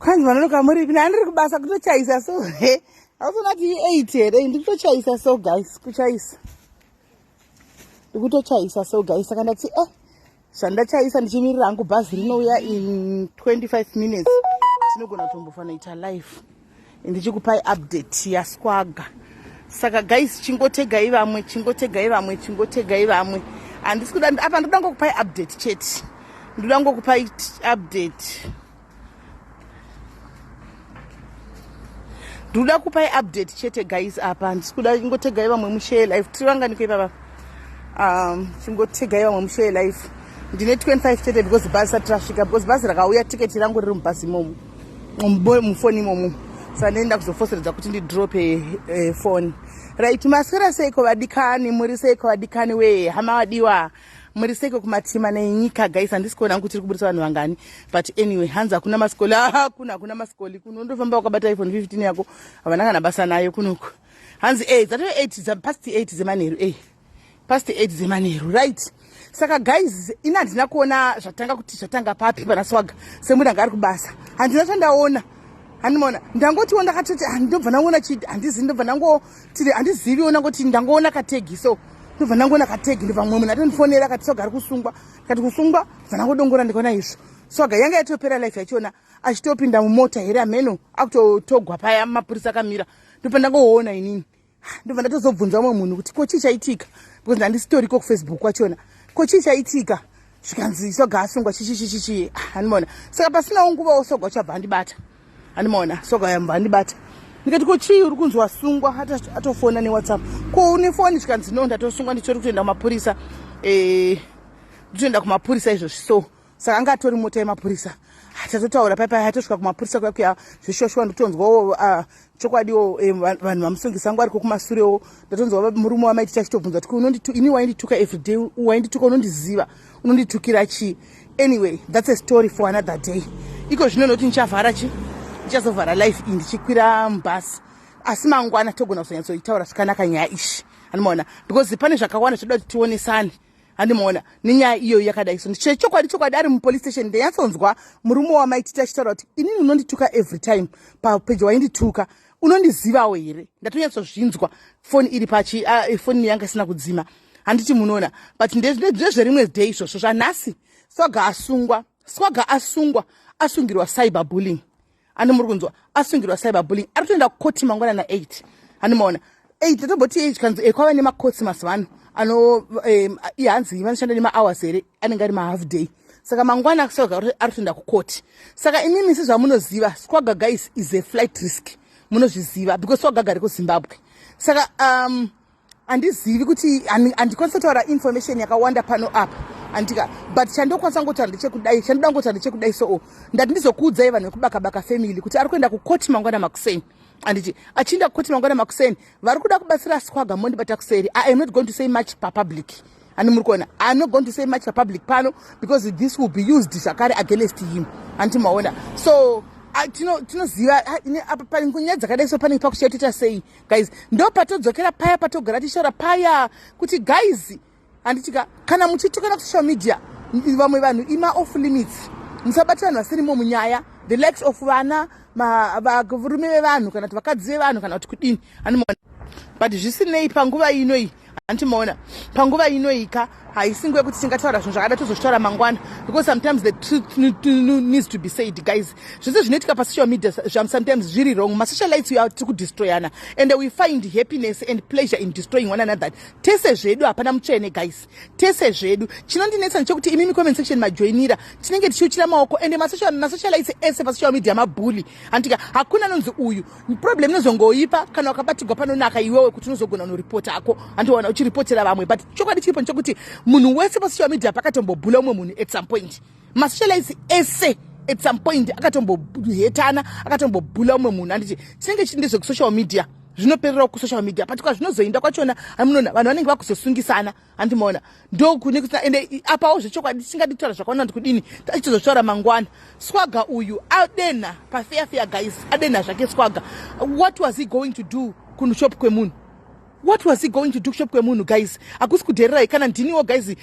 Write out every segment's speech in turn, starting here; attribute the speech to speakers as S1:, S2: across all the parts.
S1: Kwanzi vanonoka muripi? Ndandiri kubasa kutochaisa so he. Hausona kuti i8 here? Ndikutochaisa so guys, kuchaisa. Ndikutochaisa so guys, saka ndati eh zvandachaisa ndichimirira hangu bhazi rinouya in 25 minutes. Tinogona kutombofanoita live. Ndichikupai update yaSwaga. Saka guys, chingotegai vamwe, chingotegai vamwe, chingotegai vamwe. Handisi kuda apa, ndoda ngokupai update chete. Ndoda ngokupai update. Ndoda kupai update chete guys apa. Handisi kuda, ingotegai vamwe mushare live. Tiri vanganiko ipapa? Chingotegai vamwe mushare live. Ndine 25 chete because bhazi sati rasvika, because bhazi rakauya tiketi rangu riri mubhazi imomo, mufoni imomo. Saka ndinoenda kuzofoseredza kuti ndidrope foni. Right, maswera seiko vadikani? Muri seiko vadikani wee hama vadiwa? Muri seiko kumatima nenyika guys? Handisi kuona hangu tiri kuburitsa vanhu vangani, but anyway, hanzi hakuna maskoli. Hakuna, hakuna maskoli kuno. Undofamba wakabata iPhone 15 yako, havana kana basa nayo kunoku. Hanzi dzatove 8, past 8 dzemanheru, past 8 dzemanheru. Right, saka guys, ini handina kuona zvatanga kuti zvatanga papi pana Swaga. Semunhu anga ari kubasa, handina chandaona. Handimaona, ndangotiwo ndakatoti ndobva ndangoona chi handizivi, ndobva ndangoti handiziviwo, ndangoti ndangoona katag so, ndobva ndangoona katag, ndobva mumwe munhu atondifonera akati Swaga ari kusungwa. Kati kusungwa, bva ndangodongora ndikaona izvo. Swaga yanga yatopera life yachona, achitopinda mumota here ameno, akutotogwa paya mapurisa akamira. Ndobva ndangoona inini, ndobva ndatozobvunza umwe munhu kuti ko chii chaitika, because ndandisitoriko kuFacebook kwachona. Ko chii chaitika? Zvikanzi Swaga asungwa, chichichichichi. Handimaona. Saka pasinawo nguvawo Swaga uchabva andibata. Handimaona, Swaga yambva andibata. Ndikati ko chii uri kunzi wasungwa? Atofona neWhatsApp, ko une foni? Zvikanzi no, ndatosungwa, nditori kutoenda kumapurisa, nditoenda kumapurisa izvozvi. So saka anga atori mota yemapurisa. Tatotaura pai atosvika kumapurisa kuya kuya zvishoshwa. Ndotonzwawo chokwadiwo vanhu vamusungisa vangu variko kumasurewo. Ndatonzwa murume wamaiti chachitobvunza kuti ini waindituka everyday, waindituka, unondiziva, unonditukira chii? Anyway, that's a story for another day. Iko zvino noti ndichavhara chi ndichazovhara live iyi ndichikwira mubhasi, asi mangwana togona kuzonyatsoitaura zvakanaka nyaya ishi. Handimaona, because pane zvakawanda zvoda kuti tionesane. Handimaona, nenyaya iyoyo yakadai so, chokwadi chokwadi ari mupolice station. Ndanyatsonzwa murume wamaititi achitaura kuti inini unondituka every time papeji, waindituka, unondizivawo here? Ndatonyatsozvinzwa, foni iri pachi, foni yanga isina kudzima, handiti munoona? But ndezverimwe day izvozvo. Zvanhasi, Swaga asungwa. Swaga asungwa, asungirwa cyber bullying. Andi muri kunzwa? Asungirwa cyber bullying, ari kutoenda kukoti mangwana na8. Handimaona, 8 tatomboti kanzi kwava nemakotsi mazuva ano ano ihanzi vanoshanda nemahours here, anenge ari mahalf day. Saka mangwana Swaga ari kutoenda kukoti. Saka imimi sezvamunoziva, Swaga guys is a flight risk, munozviziva, because Swaga gari kuZimbabwe. Saka handizivi kuti handikwanisi kutaura information yakawanda pano apa, andika, but chandokwanisa ngotaura ndechekudai, chandoda ngotaura ndechekudai. So ndati ndizokuudzai vanhu vekubakabaka family kuti ari kuenda kukoti mangwana makuseni, anditi? Achienda kukoti mangwana makuseni, vari kuda kubatsira Swaga mondibata kuseri. I am not going to say much papublic, ani muri kuona? I am not going to say much papublic pano because this will be used zvakare against him, anditi maona? So tinoziva apa panyaya dzakadai so panenge pakuchatoita sei guys. Ndo patodzokera paya patogara tichitaura paya kuti guys, handitika, kana muchitukana kusocial media, vamwe vanhu ima off limits. Musabata vanhu vasirimo munyaya, the likes of vana, varume vevanhu, kana kuti vakadzi vevanhu, kana kuti kudini, handimaona? But zvisinei, panguva inoi, handimaona, panguva inoika haisi nguva yekuti tingataura zvinhu zvakada. Tozozvitaura mangwana because sometimes the truth needs to be said, guys. Zvese zvinoitika pasocial media sometimes zviri wrong. Masocialites uya tiri kudestroyana and we find happiness and pleasure in destroying one another. Tese zvedu, hapana mutsvene guys, tese zvedu. Chinondinetsa ndechekuti imimi comment section majoinira, tinenge tichiuchira maoko, ende masocialites ese pasocial media mabully, handika? Hakuna anonzi uyu. Problem inozongoipa kana wakabatirwa panonaka iwewe kuti unozogona unoripota ako, handiona uchiripotera vamwe. But chokwadi chiripo ndechekuti munhu wese pasocial media pakatombobhula umwe munhu at some point. Masocialites ese at some point akatombohetana, akatombobhula umwe munhu, handiti? Chinenge chiri ndezvekusocial media, zvinopererawo kusocial media, but kwazvinozoenda kwachona, hamunoona vanhu vanenge vakuzosungisana, handimaona? Ndokune kusina. Ende apawo zvechokwadi tingadi kutaura zvakawanda ndi kudini, tichizotaura mangwana. Swaga uyu adenha pafeya feya guys, adenha zvake Swaga. What was he going to do kunoshop kwemunhu? What was he going to do kushop kwemunhu, guys? Hakusi kudhererai kana ndiniwo, guys.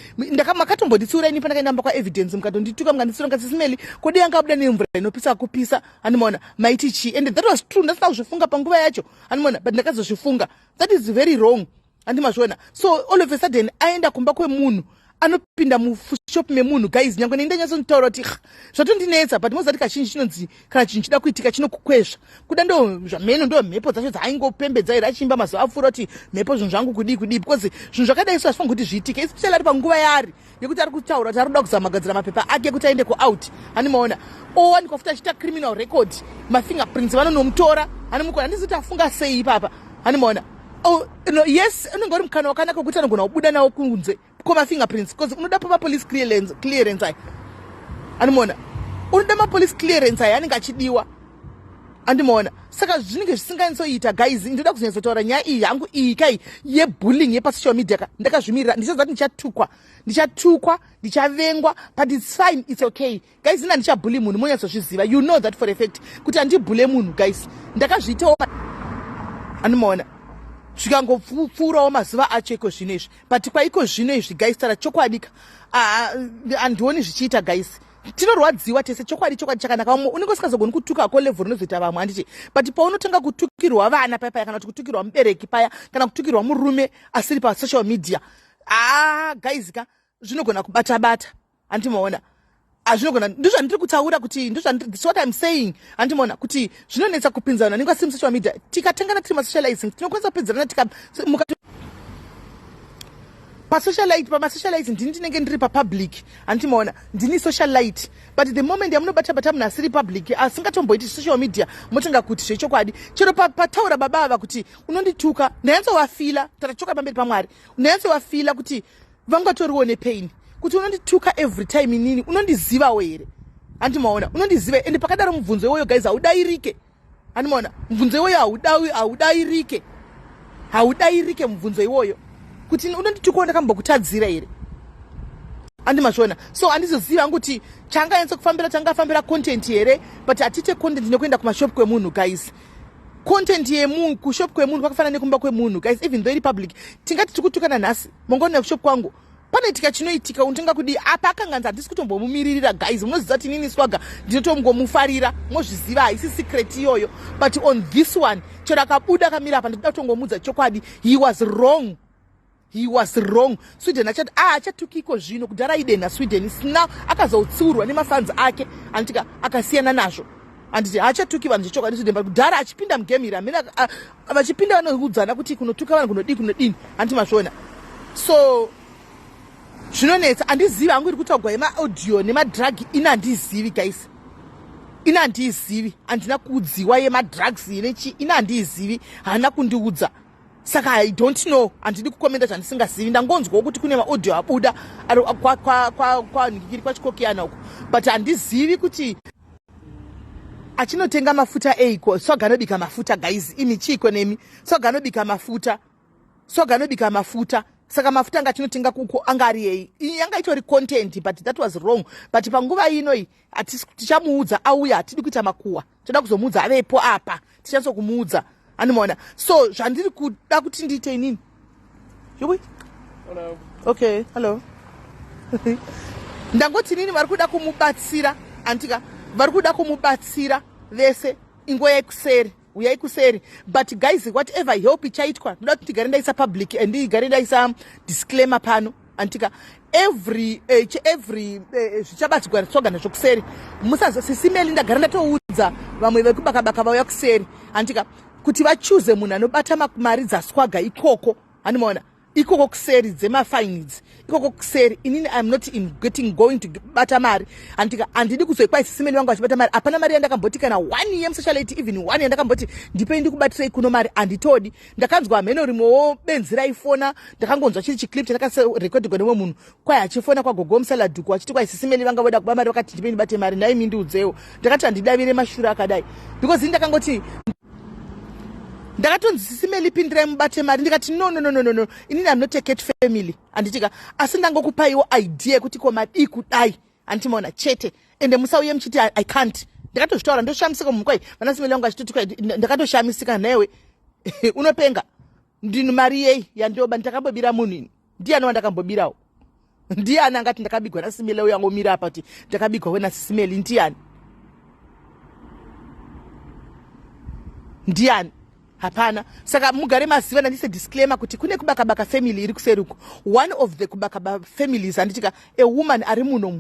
S1: Makatombonditsiura ini pandakaenda mba kwaEvidence, mukatondituka, mukanditsiura, mukati, "Simeli, kodi yanga abuda nemvura inopisa kupisa." Handimaona maiti chii? And that was true. Ndasina kuzvifunga panguva yacho, handimaona, but ndakazozvifunga. That is very wrong, handimazviona? So all of a sudden aenda kumba kwemunhu, anopinda mushop memunhu, guys. Nyange nei ndanyatsotaura kuti zvatondinetsa, but mozati kazhinji chinonzi kana chinhu chida kuitika chinokukwezva. Kuda ndo zvamheno, ndo mhepo dzacho dzaaingopembedza here achiimba mazuva apfuura kuti mhepo, zvinhu zvangu kudii kudii, because zvinhu zvakadai so hazvifaniri kuti zviitike, especially ari panguva yaari yekuti ari kutaura kuti ari kuda kuzama kugadzira mapepa ake kuti aende kuout, handimaona? Owanikwa futi achiita criminal record, mafingerprints vanonomutora, handimukona. Handizi kuti afunga sei ipapa, handimaona? Oh, no, yes, unenge uri mukana wakanaka wekuti anogona kubuda nawo kunze kwemafingerprints, because unoda pamapolice clearance aya, andimaona? Unoda mapolice clearance aya anenge achidiwa, andimaona? Saka zvinenge zvisinganyatsoita, guys. Ndoda kuzonyatsotaura nyaya iyi hangu iyi kai yebullying yepasocial media ka. Ndakazvimirira, ndichaziva kuti ndichatukwa, ndichatukwa, ndichavengwa, but it's fine, it's okay, guys. Ina ndichabully munhu, monyatsozviziva. You know that for a fact kuti handibully munhu, guys. Ndakazviitawo, andimaona? Zvikangopfuurawo mazuva acho iko zvino izvi, but kwaiko zvino izvi, guys, tara chokwadi ka, handioni zvichiita, guys. Tinorwadziwa tese. Chokwadi, chokwadi chakanaka. Vamwe unenge usingazogoni kutuka ko level rinozoita vamwe, handiti? But paunotanga kutukirwa vana paya paya, kana kuti kutukirwa mubereki paya, kana kutukirwa murume asiri pasocial media, aa, guys ka, zvinogona kubata bata, handimaona? Azvinogona, ndizvandiri kutaura kuti ndizvandiri, what I'm saying, handimaona, kuti zvinonetsa kupinzana vanenge vasiri musocial media. Tikatangana tiri masocializing, tinokwanisa kupinzirana tika pasocialite, pamasocialite. Ndini ndinenge ndiri papublic, handimaona? Ndini socialite, but the moment yamunobata bata munhu asiri public, asingatomboiti social media, motenga kuti zvechokwadi. Chero pataura baba ava kuti unondituka, ndanyatsovafeela. Tatachoka pamberi paMwari, ndanyatsovafeela kuti vangatoriwo nepain kuti unondituka every time. Inini unondizivawo here, handimaona? Unondiziva? Ende pakadaro mubvunzo iwoyo, guys, haudairike, handimaona? Mubvunzo iwoyo haudairike, haudairike mubvunzo iwoyo kuti unonditukawo, ndakambokutadzira here, handimazviona? So handizoziva hangu kuti changanyatsa kufambira, changafambira content here, but hatiite content nekuenda kumashop kwemunhu, guys. Content yemu kushop kwemunhu kwakafanana nekumba kwemunhu, guys, even though iri public. Tingati tiri kutukana nhasi, mangwana kushop kwangu panoitika chinoitika, unotenga kudii apa? Akanganzi handisi kutombomumiririra, guys. Munoziva kuti inini Swaga ndinotongomufarira, mozviziva, haisi secret iyoyo. But on this one, chero akabuda akamira apa, ndikuda kutongomudza chokwadi: he was wrong, he was wrong. Sweden achati, ah, achatukiko zvino. Kudhara aidenha Sweden, now akazotsiurwa nemafans ake, anditika, akasiyana nazvo, handiti? Haachatuki vanhu zvechokwadi Sweden, but kudhara achipinda mugame iri, hamene vachipinda vanoudzana kuti kunotuka vanhu kunodii kunodini, handiti mazviona? So zvinonetsa. Handizivi hangu iri kutaurwa yemaaudio nemadrug. Ini handizivi, guys, ini handiizivi, handina kuudziwa yemadrugs nechi. Ini handiizivi, haana kundiudza, saka I don't know. Handidi kucommenta zvandisingazivi. Ndangonzwawo kuti kune maaudio abuda kwanhikiri kwachikokiyana uko, but handizivi kuti achinotenga mafuta eiko. Swaga anobika mafuta, guys. Imi, chiiko nemi? Swaga anobika mafuta, Swaga anobika mafuta. Saka mafuta anga achinotenga kuko anga ari ei? Yanga itori content, but that was wrong. But panguva inoi tichamuudza auya. Hatidi kuita makuhwa, toda kuzomuudza avepo apa, tichatsokumuudza, andimaona? So zvandiri kuda kuti ndiite inini. Yowi.
S2: Hello.
S1: Okay, hello. Ndangoti nini, vari kuda kumubatsira, antika vari kuda kumubatsira vese, ingoyai kuseri, uyai kuseri. But guys, whatever help ichaitwa, ndoda kuti ndigare ndaisa public and ndigare ndaisa disclaimer pano, antika every zvichabatsirwa tsoga nazvo kuseri, musazoSisimeli. Ndagara ndatoudza vamwe vekubakabaka vauya kuseri, antika, kuti vachuze munhu anobata mari dzaSwaga ikoko, handimaona? Ikoko kuseri dzemafines, ikoko kuseri. Inini I am not in getting going to bata mari, handika? Handidi kuzoikwa isisimeni vangu vachibata mari. Hapana mari yandakamboti kana one year musocialite, even one yandakamboti ndipei ndikubatirei kuno mari, handitodi. Ndakanzwa mheno rimwewo benzi raifona, ndakangonzwa chiri chiclip chandakarekodhigwa nemumwe munhu, kwai achifona kwagogo musaladhuku achiti kwai Sisimeli vanga voda kuba mari, vakati ndipei ndibate mari. Naimi ndiudzewo, ndakati handidavire mashure akadai, because ini ndakangoti ndakatonzi, "Sisimeli, pindirai mubate mari." Ndikati, "No, no, no, no, no, no, inini am not a cat family," handitika? Asi ndangokupaiwo idea yekuti ko madii kudai, handimaona chete. Ende musauye muchiti I can't. Ndakatozvitaura, ndoshamisika munhu kwai vanasimeli vangu achitoti kwai, ndakatoshamisika, newe unopenga. Ndini mari yei yandoba? Ndakambobira munhu ini? Ndiani wandakambobirawo? Ndiani angati ndakabigwa nasimele uyo angomira apa kuti ndakabigwa wena sisimeli? Ndiani? Ndiani? Hapana. Saka mugare maziva, ndandise disclaimer kuti kune kubakabaka family iri kuseri uko. One of the kubakaba families, handitika, a woman ari muno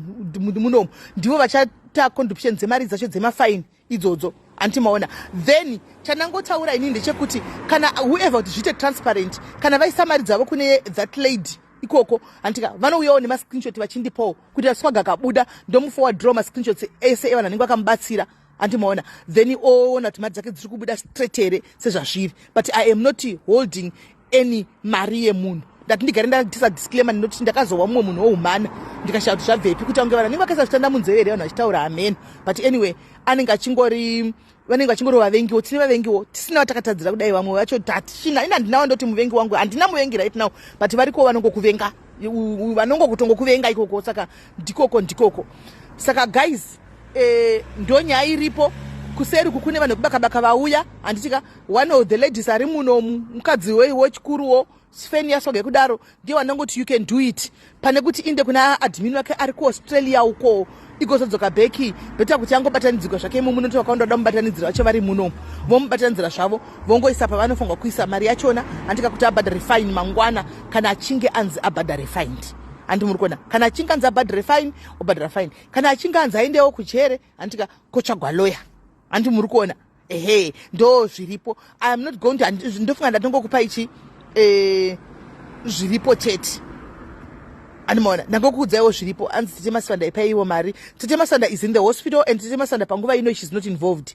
S1: munomu, ndivo vachata contribution dzemari dzacho dzemafaini idzodzo, handiti maona? Then chandangotaura inini ndechekuti kana whoever, kuti zviite transparent, kana vaisa mari dzavo kune that lady ikoko, handitika, vanouyawo nemascreenshot vachindipawo kuti aswaga akabuda, ndomuforward draw mascreenshots ese evanhu vanenge vakamubatsira, handimaona? Then oona kuti mari dzake dziri kubuda straight here sezvazviri. But I am not holding any mari yemunhu. Ndati ndigare ndandisa disclaimer, ndinoti ndakazowa mumwe munhu woumana, ndikashaya kuti zvabvepi, kuti ange vanhu vanenge vakaisa zvitanda munzeve here, vanhu vachitaura hameno. But anyway, anenge achingori, vanenge vachingori vavengiwo. Tine vavengiwo tisina vatakatadzira kudai, vamwe vacho hatichina. Ina handina wandoti muvengi wangu, handina muvengi right now, but variko vanongokuvenga, vanongokutongokuvenga ikoko. Saka ndikoko ndikoko. Saka guys, ndo nyaya iripo kuseri uku. Kune vanhu vekubakabaka vauya, handitika? One of the ladies ari munomu, mukadzi wechikuruwo sfen yaswaga kudaro, ndiye wanongoti you can do it pane kuti inde kuna admin wake ari kuAustralia uko, igozodzoka back. Better kuti angobatanidzirwa zvake imomo, noti vakawanda vada mubatanidzira vacho vari munomu, vomubatanidzira zvavo, vongoisa pavanofanirwa kuisa mari yachona, handika, kuti abhadhare fine mangwana kana achinge anzi abhadhare fine. Handi muri kuona? Kana achinge anzi abhadhare fine, obhadhara fine. Kana achinge anzi aendewo kujere, handika, kotsvagwa lawyer. Handi muri kuona? Ehe, ndo zviripo. I am not going to, ndofunga ndatongokupa ichi zviripo chete. Andimaona, ndangokuudzaiwo zviripo. Anzi Tete Masanda ipaiwo mari. Tete Masanda is in the hospital, and Tete Masanda panguva ino she's not involved.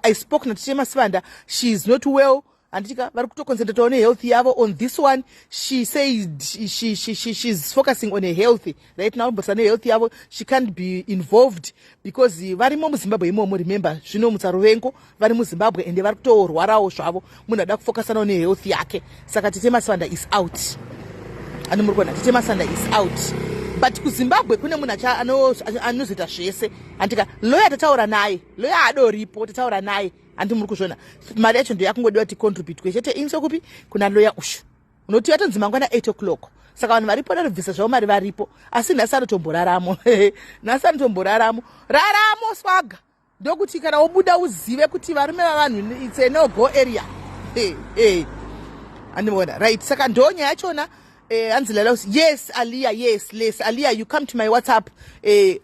S1: I spoke naTete Masanda, she is not well, handitika? Vari kutoconcentratawo nehealth yavo on this one. She said she's focusing on her health right now, but nehealth yavo she can't be involved because varimo muZimbabwe imomo. Remember, zvinomutsa ruvengo, vari muZimbabwe ende vari kutorwarawo zvavo. Munhu ada kufocusanawo nehealth yake. Saka Tete Masanda is out. Ani muri kuona? Tete Masanda is out, but kuZimbabwe kune munhu anozoita zvese, handika? Lawyer tataura naye, lawyer adoripo, tataura naye. Handi muri kuzviona? Mari yacho ndoyakungodiwa kuti contributwe chete, inso kupi? Kuna lawyer ushu. Unoti yatonzi mangwana 8 o'clock. Saka vanhu varipo darobvisa zvavo mari varipo, asi nhasi anotomboraramo, nhasi anotomboraramo. Raramo swaga, ndokuti kana wobuda uzive kuti varume vavanhu, it's a no go area. Hey, hey. Andiona right? Saka ndo nyaya yachona. Anzi Lalaus, yes Alia, yes les Alia, you come to my WhatsApp.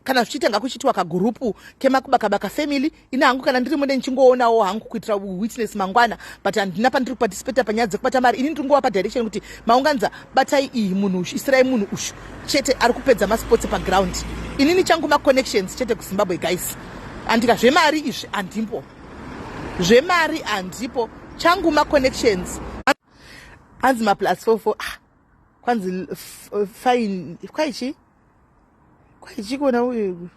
S1: Kana zvichiita ngakuchiitwa kagurupu kemakubakabaka family. Ina hangu kana ndiri mune ndichingoonawo hangu kuitira witness mangwana, but handina pandiri kuparticipata panyaya dzekubata mari. Ini ndiri kungova direction kuti maunganza, batai iyi munhu ushu, isirai munhu ushu chete ari kupedza masports paground. Inini changu maconnections chete kuZimbabwe, guys. Andika zvemari izvi handimbo, zvemari handipo, changu maconnections. Hanzi maplus 44. Ah, kwanzi fine kwaichi kwaichikona uyu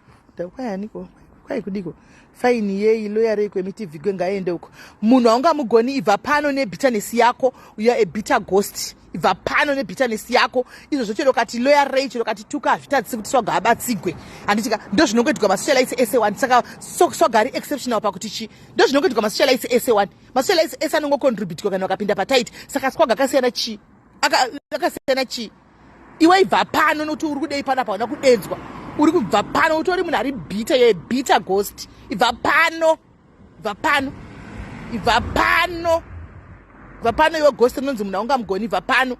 S1: kwayaniko kwaikudiko fine yei lawyer rei kwemitivhigwe ngaende uko. Munhu haungamugoni. Ibva pano nebitterness yako, you are a bitter ghost. Ibva pano nebitterness yako. Izvozvo chero kati lawyer rei, chero kati tuka, hazvitadzisi kuti swaga abatsigwe, handitika? Ndo zvinongoitirwa masocialites ese one. Saka swaga ari exceptional pakuti chi? Ndo zvinongoitirwa masocialites ese one. Masocialites ese anongocontributwa kana vakapinda patight. Saka swaga akasiyana chii? Akasiyana chii? Iwe ibva pano, nokuti uri kudei panapa? Hauna kudedzwa, uri kubva pano. Utori munhu ari bitter, yebitter ghost. Ibva pano, ibva pano, ibva pano, ibva pano iwe ghost rinonzi munhu aungamugoni. Ibva pano,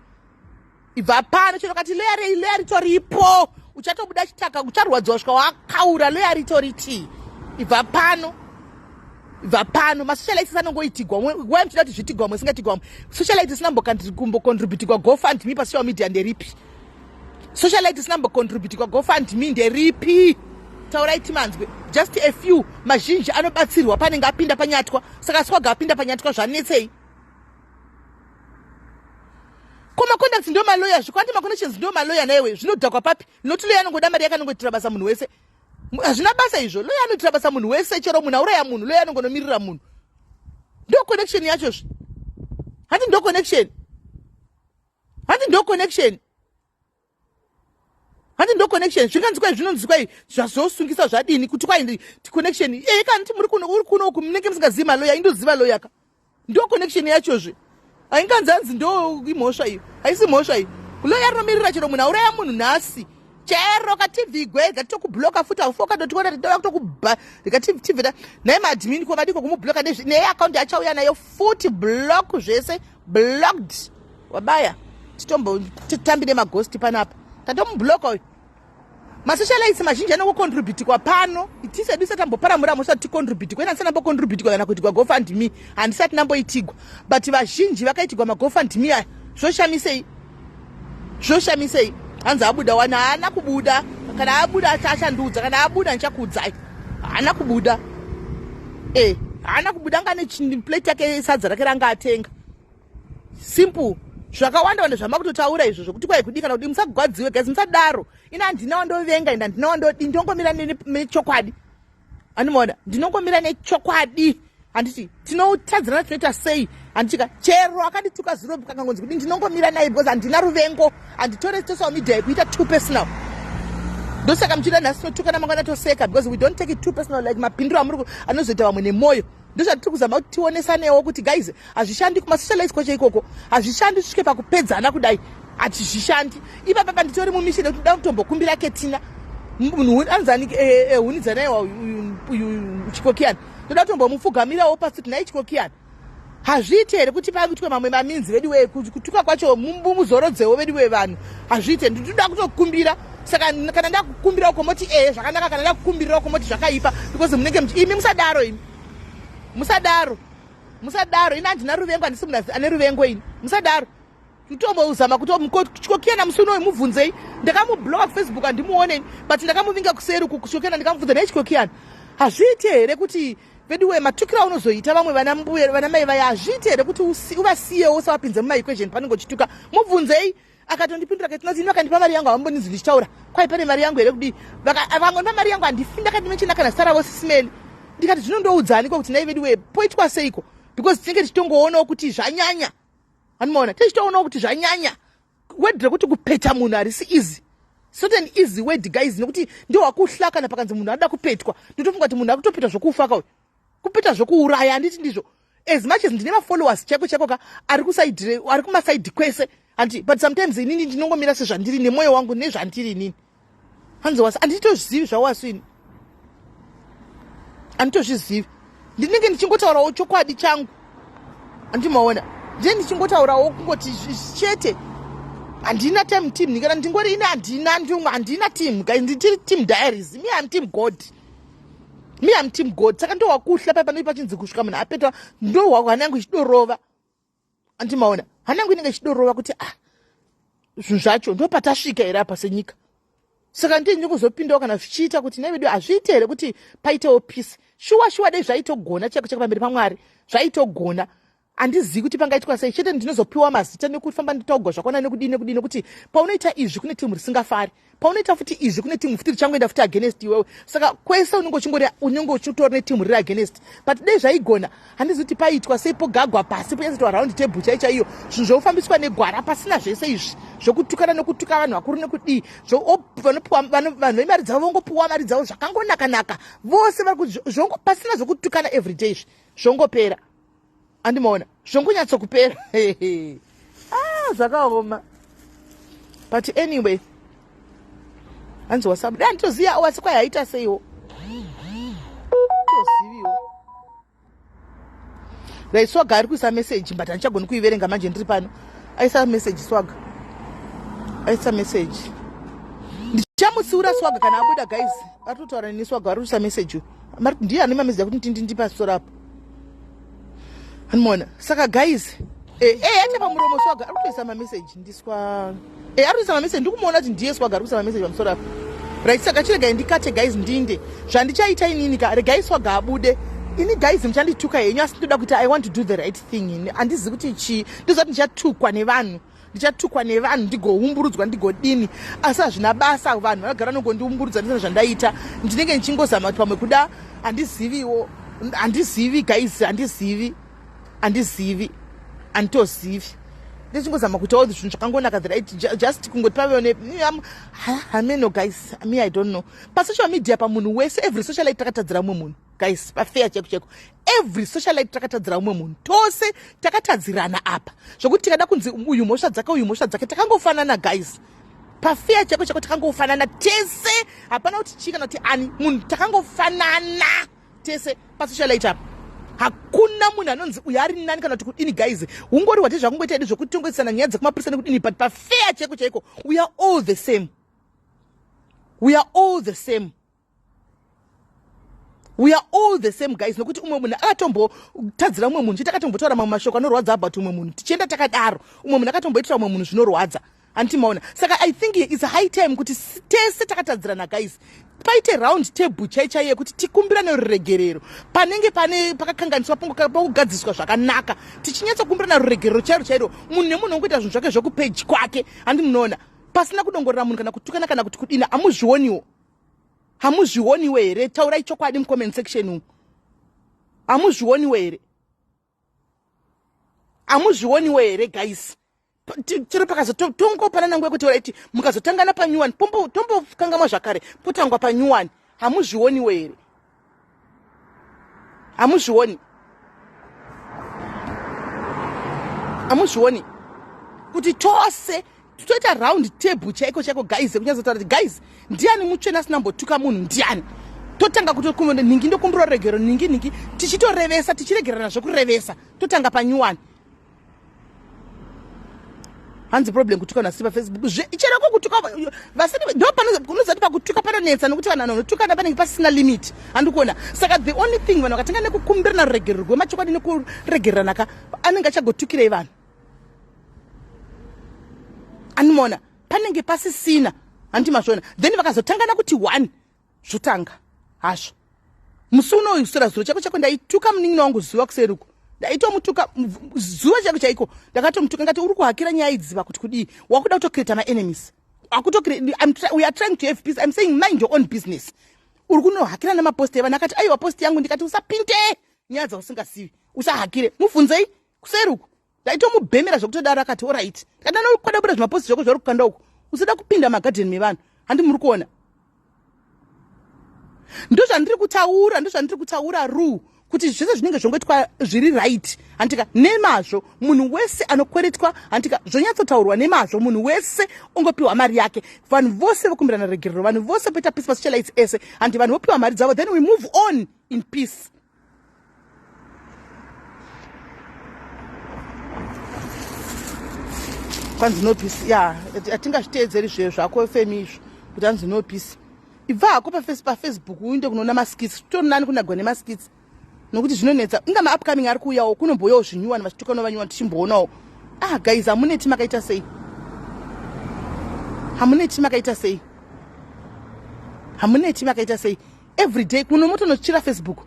S1: ibva pano. Chero kati lawyer rei, lawyer ritoripo, uchatobuda chitaka, ucharwadziwa svika wakaura. Lawyer ritori tii. Ibva pano, ibva pano. Masocialites anongoitigwa wai muchida kuti zvitigwa mwe singatigwa mwe. Socialite isina kumbocontributigwa GoFund Me pasocial media nderipi? Socialite isina kumbocontributigwa GoFund Me nderipi? Taurai timanzwe. Just a few, mazhinji anobatsirwa panenge apinda panyatwa. Saka swaga apinda panyatwa, zvanetsei? Ko macontacts ndo maloya zvikwandi, maconnections ndo maloya naiwe, zvinodhakwa papi? Noti loya anongoda mari yake, anongoitira basa munhu wese. Hazvina basa izvo. Loya anoitira basa munhu wese, chero munhu auraya munhu, loya anongonomirira munhu. Ndo connection yachozve, handi? Ndo connection, handi? Ndo connection, handi? Ndo connection. Zvinganzi kwai zvinonzi kwai zvazosungisa zvadini kuti kwai connection ee? Kana ti muri kuno, uri kuno uku, munenge musingazivi maloya, indoziva loya ka. Ndo connection yachozve. Hainganzi hanzi ndo imhosva iyo. Haisi mhosva iyo. Lawyer rinomirira chero munhu auraya munhu nhasi. Chero katibvigwe gatokubloka futi haufa ukatotiona tinoda kutokuba rikatibvira naye maadmin ko vadiko kumubloka neye account achauya nayo futi block zvese blocked wabaya titombo titambire maghost panapa tatomubloka uyu. Masocialites mazhinji anokucontributikwa pano tisedu isati tamboparamura mhosva ticontributikwa ina ndisati ndambocontributikwa kana kuitigwa gofundme handisati ndamboitigwa but vazhinji vakaitigwa magofundme aya zvoshamisei zvoshamisei hanzi abuda wani haana kubuda kana abuda achandiudza kana abuda ndichakuudzai haana kubuda e haana kubuda anga ane plate yake sadza rake ranga atenga simple zvakawanda wanda zvamakutotaura izvo zvokuti kwai kudii kana kudii musagwadziwe guys musadaro ini handina wandovenga ende handina wandodii ndongomira nechokwadi andimaona ndinongomira nechokwadi handiti tinotadzirana tinoita sei handitika chero akandituka zero kangangonzi kudii ndinongomira naye because handina ruvengo handitore social media yekuita too personal ndosaka muchida nhasi tinotukana mangwana toseka because we don't take it too personal like mapindiro amuri anozoita vamwe nemwoyo ndozvatiri kuzama kuti tionesanewo kuti guys hazvishandi kumasocialize kwacho ikoko hazvishandi tisvike pakupedzana kudai hatizvishandi ipapa panditori mumission yekuti da kutombokumbira ketina munhu anzani eh, eh, huni dzanaiwa uyu chikokiyani ndoda kutombomupfugamirawo pasi kuti nhai chikokiyani hazviite here kuti paitwe mamwe maminzi vedu wee kutuka kwacho muzorodzewo vedu wee vanhu hazviite ndinoda kutokumbira saka kana ndakukumbira uko moti ehe zvakanaka kana ndakukumbirira uko moti zvakaipa because munenge imi musadaro imi musadaro musadaro ini handina ruvengo handisi munhu ane ruvengo ini musadaro kutombozama kutochikokiyana musi unoyu mubvunzei ndakamubloka kufacebook handimuoneni but ndakamuvinga kuseri uku kuchikokiyana ndikamubvunza naye chikokiyana hazviite here kuti veduwe matukiro aunozoita vamwe vana mbuya vana mai vaya hazviite here kuti uvasiyewo usavapinze mumaequation panenge uchituka mubvunzei akatondipindura kati noti ini vakandipa mari yangu havambondinzwi ndichitaura kwai pane mari yangu here kudii vakangondipa mari yangu handifi ndakandimechena kana zita ravo sisimeli ndikati zvino ndoudzaniko kuti nai veduwe poitwa seiko because tinenge tichitongoonawo kuti zvanyanya anomaona tichitoonawo kuti zvanyanya word rekuti kupeta munhu harisi easy not an easy word guys nekuti ndowakuhla kana pakanzi munhu anoda kupetwa ndotofunga kuti munhu akutopeta zvokufa kauyu kupeta zvokuuraya handiti ndizvo as much as ndine mafollowers chaiko chaiko ka ari kusaidi ari kumasaidi kwese hanti but sometimes inini ndinongomira sezvandiri nemwoyo wangu nezvandiri inini hanzi wasi handitozvizivi zvawasu ini handitozvizivi ndinenge ndichingotaurawo chokwadi changu andimaona ndiye ndichingotaurawo kungoti chete handina time team ndikana ndingori ini handina ndimwe handina team guys nditiri team diaries me am team god me am team god saka ndowakuhla pai panoi pachinzi kusvika munhu apetwa ndohwa hana yangu ichidorova andimaona hana yangu inenge ichidorova kuti ah zvinhu zvacho ndopatasvika here apa senyika saka ndii ndikuzopindawo kana zvichiita kuti nhai vedu hazviite here kuti paitewo peace shuwa shuwa dei zvaitogona chaiko chaiko pamberi pamwari zvaitogona handizivi kuti pangaitwa sei chete ndinozopiwa mazita nekufamba nditaugwa zvakwana nekudii nekudii nekuti paunoita izvi kune timu risingafari paunoita futi izvi kune timu futi richangoenda futi against iwewe saka kwese unenge uchingori unenge uchitori netimu riri against but dei zvaigona handizi kuti paitwa sei pogagwa pasi ponyatsoitwa round table chai chaiyo zvinhu zvofambiswa negwara pasina zvese izvi zvokutukana nekutuka vanhu vakuru nekudii vanhu vemari dzavo vongopuwa mari dzavo zvakangonakanaka vose vari pasina zvokutukana everyday izvi zvongopera andimaona zvongonyatsokupera ah, zvakaoma but anyway hanzi wasabuda handitoziva wasi kwai haita seiwo toziviwo right swaga ari kuisa message but handichagoni kuiverenga manje ndiri pano aisa message swaga aisa message ndichamutsiura swaga kana abuda guys ari kutotaura neni swaga ari kuisa message ndiye ane mamessage akuti ndindipasoro apo andimaona saka guys eh, eh, acha pamuromo swaga ari kutoisa mameseji ndiswa eh, ari kuisa mameseji ndikumuona kuti ndiye swaga ari kuisa mameseji pamusoro apa right saka chiregai ndikate guys ndinde zvandichaita inini ka regai swaga abude ini guys muchandituka henyu asi ndoda kuti i want to do the right thing ini handizivi kuti chii ndoziva kuti ndichatukwa nevanhu ndichatukwa nevanhu ndigoumburudzwa ndigodini asi hazvina basa vanhu vanogara nongondiumburudza ndisina zvandaita ndinenge ndichingozama kuti pamwe kuda handiziviwo handizivi guys handizivi handizivi handitozivi Ndichingozama kuitawo zvinhu zvakangonaka the right, just kungoti pavewo ne hameno guys, me I don't know. Pasocial media pamunhu wese, every socialite takatadzira mumwe munhu guys, pafair cheko cheko, every socialite takatadzira umwe munhu, tose takatadzirana apa, zvokuti tikada kunzi uyu mhosva dzake, uyu mhosva dzake, takangofanana guys. Pafair cheko cheko takangofanana tese, hapana kuti chii kana kuti ani munhu, takangofanana tese pasocialite apa. Hakuna munhu anonzi uyu ari nani kana kuti kudini guys. Ungori hwate zvakungoita edu zvekutongoisana nyaya dzekumapurisa nekudini, but pafair cheko chaiko we are all the same, we are all the same, we are all the same guys. Nokuti umwe munhu akatombotadzira umwe munhu chete, akatombotaura mamwe mashoko anorwadza about umwe munhu, tichienda takadaro, umwe munhu akatomboitira umwe munhu zvinorwadza, handiti maona? Saka I think it's high time kuti tese takatadzirana guys, paite round table chai chai yekuti tikumbirane ruregerero panenge pane pakakanganiswa, pakugadziswa zvakanaka, tichinyatsokumbirana ruregerero chairo chairo, munhu nemunhu ongoita zvinhu zvake zvekupeji kwake, handi munoona, pasina kudongorera munhu kana kutukana kana kuti kudina. Hamuzvioniwo? Hamuzvioniwo here? Taurai chokwadi mucomment section umu. Hamuzvioniwo here? Hamuzvioniwo here guys? Chero pakazotongopanana nguva yekuti right, mukazotangana panyuwani, tombokangamwa zvakare, potangwa panyuwani. Hamuzvioniwo here? Hamuzvioni? Hamuzvioni kuti tose toita round table chaiko chaiko guys, kunyatsotaura kuti guys, ndiani mutsvene asina mbotuka munhu? Ndiani? Totanga kuti nhingi ndokumbira regero, nhingi nhingi, tichitorevesa, tichiregerana zvekurevesa, totanga panyuwani. Hanzi problem kutuka nasi pafacebook, chero ko kutuka vasati ndo pakutuka panonetsa, nokuti vanhu vanotukana panenge pasina limit, handikuona. Saka the only thing, vanhu vakatanga nekukumbirana ruregerero rwemachokwadi nekuregererana ka, anenge achagotukirei vanhu? Animona panenge pasisina, handiti mazviona? Then vakazotangana kuti one, zvotanga hazvo. Musi unoyu sura zuro chako chako ndaituka munin'ina wangu zuva kuseruko, ndaitomutuka zuva chako chaiko, ndakatomutuka ngati uri kuhakira nyaya idziva kuti kudii, wakuda kutocreata maenemies. We are trying to have peace. I'm saying mind your own business. Uri kunohakira nemaposti evanhu. Akati aiwa, posti yangu. Ndikati usapinde nyaya dzausingasivi, usahakire. Mubvunzei kuseruko, ndaitomubhemera zvekutodaro. Akati alright. Ndikati anokwada buda zvimaposti zvako zvauri kukanda uku, usada kupinda magadheni mevanhu, handi muri kuona? Ndozvandiri kutaura, ndozvandiri kutaura ru kuti zvese zvinenge zvongoitwa zviri right, handika? Nemazvo munhu wese anokweretwa, handika? Zvonyatsotaurwa nemazvo, munhu wese ongopiwa mari yake, vanhu vose vokumbirana regerero, vanhu vose poita peace masocialites ese, handi vanhu vopiwa mari dzavo, then we move on in peace. Kwanzi no peace ya, hatingazviteedzeri zve zvako femi izvo kuti hanzi no peace. Ibva hako pafacebook uinde kunoona maskits, tori nani kunagwa nemaskits, nokuti zvinonetsa. Inga maupcoming ari kuuyawo, kunombouyawo zvinyuwani, vachituka novanyuwani, tichimboonawo. Ah guys, hamuneti? Makaita sei? Hamuneti? Makaita sei? Hamuneti? Makaita sei? Every day kuno motonotsvira Facebook,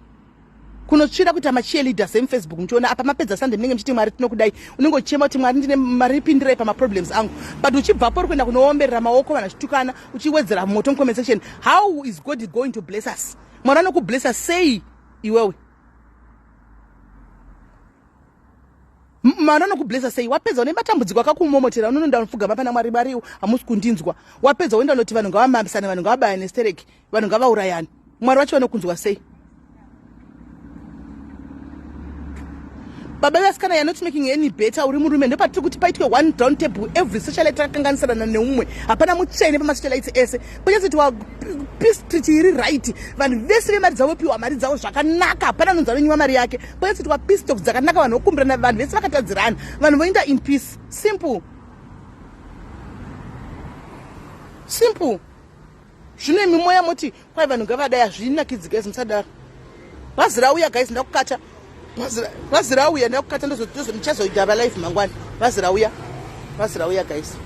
S1: kunotsvira kuita macheerleaders emufacebook. Muchiona apa mapedza Sunday, munenge muchiti Mwari tinokudai, unenge uchichema kuti Mwari ndine mari, pindirai pamaproblems angu, but uchibvapo uri kuenda kunoomberera maoko vanhu vachitukana, uchiwedzera moto mucomment section. How is God going to bless us? Mwari anokublessa sei iwewe? Mwari anokublessa sei? Wapedza une matambudziko akakumomotera, unonoenda unopfugama pana Mwari, Mwariwo hamusi kundinzwa. Wapedza woenda unoti vanhu ngavamamisane, vanhu ngavabayane stereki, vanhu ngavaurayane. Mwari vacho vanokunzwa sei? Baba vevasikana, you're not making any better. Uri murume. Ndopatiri kuti paitwe one round table, every socialite takakanganisirana neumwe, hapana mutsvene pamasocialites ese, panyatsoitiwa peace treaty iri right, vanhu vese vemari dzavo vopiwa mari dzavo zvakanaka, hapana anonzi anonyiwa mari yake. Panyatsoitiwa peace talks dzakanaka, vanhu vokumbirana, vanhu vese vakatadzirana, vanhu voenda in peace. Simple, simple. Zvino imi moya moti kwai vanhu ngavadai, hazvinakidzi guys, musadaro. Bhazi rauya guys, ndakukata. Bhazi rauya, ndakukata, ndichazoita live mangwana. Bhazi rauya, bhazi rauya guys.